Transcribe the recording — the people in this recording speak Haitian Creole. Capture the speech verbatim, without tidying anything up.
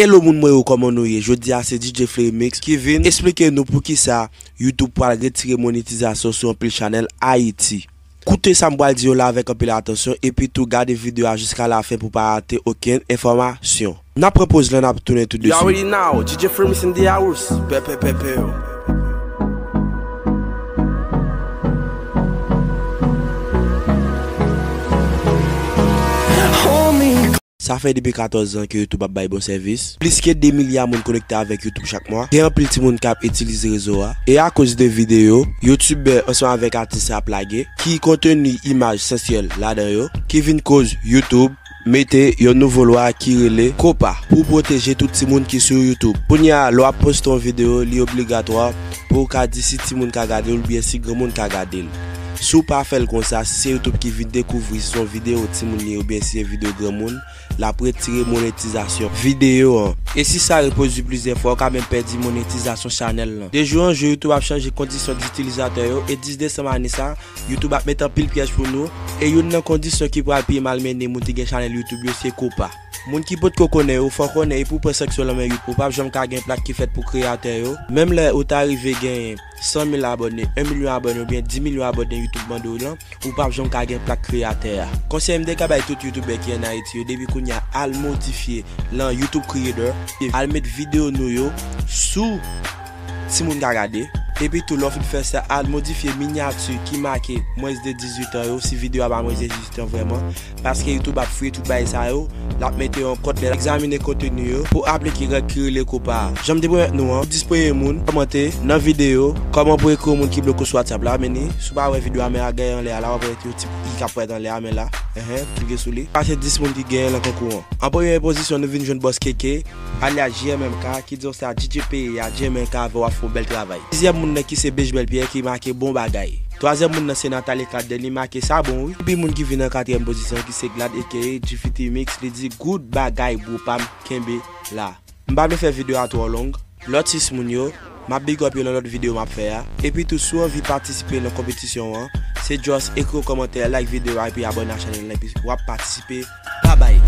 Hello moun mwen yo, kòman nou ye? Jodi a se D J Flerimix ki vin esplike nou poukisa YouTube pral retire monetizasyon sou anpil chanèl Ayiti. Koute sa m pral di yo la avèk anpil atansyon, epi tou gade videyo a jiska lafen pou pa rate okenn enfòmasyon. N ap pran poz lan, n ap tounen tou de suit. You already know, D J Flerimix in the house. Pew, pew, pew, pew. Sa fè depi katòz zan ke YouTube ap bay bon sèvis. Plis ke de milya moun konekte avèk YouTube chak mwa. Gen anpil timoun k ap itilize rezo a. E akoz de videyo, youtubè ansanm avèk atis ap lage, ki konteni imaj sansyèl ladan yo, ki vin koz YouTube mete yon nouvo lwa ki rele COPPA pou pwoteje tout timoun ki sou YouTube. Kounye a, lè w ap poste yon videyo, li obligatwa pou w ka di si timoun ka gade l oubyen si granmoun ka gade l. Si w pa fè l konsa, si se YouTube ki vin dekouvri si se yon videyo timoun li ye oubyen si se videyo granmoun, l ap retire monetizasyon videyo an. E si sa repwodui plizyè fwa, ou ka menm pèdi monetizasyon chanèl lan. De jou an jou, YouTube ap chanje kondisyon itilizatè yo, e dis desanm ane sa, YouTube ap met anpil pyèj pou nou, e youn nan kondisyon ki pral pi malmennen moun ki gen chanèl YouTube yo, se COPPA. Moun ki potko konnen yo, fò w konnen, epi w pran sanksyon lan men YouTube, ou p ap janm ka gen plak ki fèt pou kreyatè yo. Menm lè ou ta rive genyen san mil abòne, yon milyon abòne oubyen dis milyon abòne YouTube mande w lan, ou p ap janm ka gen plak kreyatè a. Konsèy m te ka bay tout youtubè ki ann Ayiti yo, depi kounye a, al modifye lan YouTube Creator, al met videyo nou yo sou timoun ka gade. Epi tou, lè w fin fè sa, al modifye minyati ki make mwens de dizuit an yo, si videyo a pa mwens de dizuit an vrèman. Paske YouTube ap fouye tout bagay sa yo, l ap mete yo an kont lè l egzamine konteni yo pou aplike règ ki rele COPPA a. Jan m te pwomèt nou an, dis premye moun kòmante nan videyo kòman pou ekri yon moun ki bloke w sou WhatsApp la, men ni, si w pa wè videyo a, men a genyen anlè a la, w ap wè yon ti i k ap parèt anlè a, men la, enhen, klike sou li. Pase dis moun ki genyen lan konkou an. An premye pozisyon, nou vin jwenn Bòs Keke, alyas J M M K, ki di w sa, D J P A, J M M K avè w ap fè yon bèl travay. Dezyèm moun nan ki se Bej Bèl Pyè ki make bon bagay. Twazyèm moun nan se Nathalie Cadden, li make sa bon wi. Epi moun ki vin an katriyèm pozisyon ki se Glad A K A G F T Mix, li di good bagay bro pa m, kenbe la. M pa vle fè videyo a twò long. Lòt sis moun yo, m ap big up yo nan lòt videyo m ap fè a. Epi tou, si w anvi patisipe nan konpetisyon an, se just ekri yon kòmantè, like videyo a epi abòne a chanèl lan epi w ap patisipe. Babay.